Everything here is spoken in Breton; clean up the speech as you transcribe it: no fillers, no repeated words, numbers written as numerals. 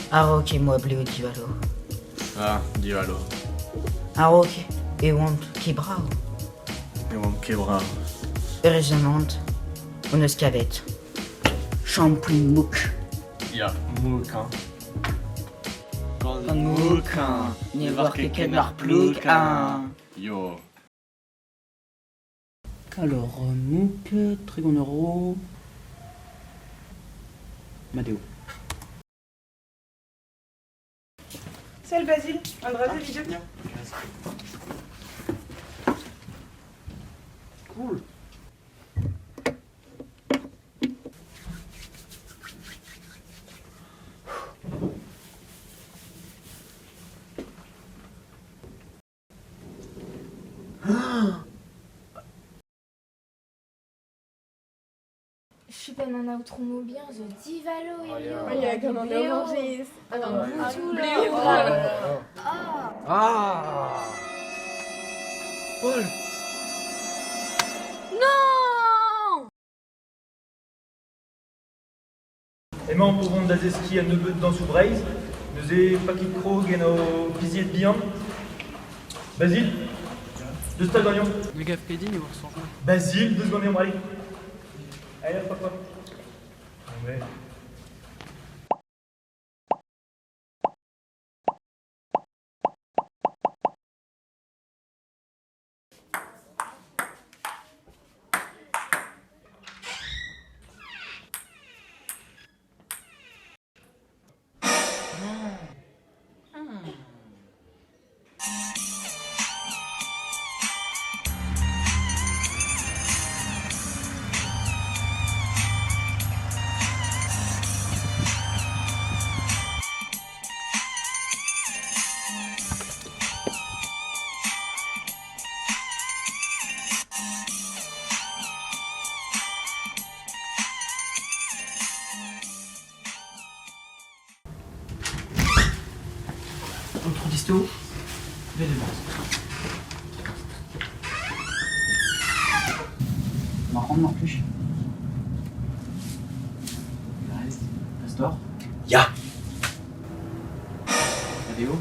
A-raok em boa blev divalo. Ah, divalo. A-raok e oant ket brav. E oant ket brav. Heureuzamant hon eus kavet shampoing mouk. Ya, mouk hein. Gant mouk hein, ne oar ket ken ar plouk hein. Yo. Alors, mouk, 30 euros. Mat eo. Sell Basile, an dra-se 'vit Cool. Chupenn an aotrou Maubian zo divalo hiziv. Ya, gant an orañjez. Hag an boutoù Ah Paul Non Emaomp o vont da zeskiñ un nebeud dañsoù Breizh. Neuze pakit krog en ho pizied bihan. Basile, deus 'ta ganeomp. Ne gav ket din e oa soñj. Basile, deus ganeomp, allez. Allez, hop, hop, hop. Ouais. Aotrou Disto, bet emañ. Marc'hant mar plij. Pastor Ya. Adeo.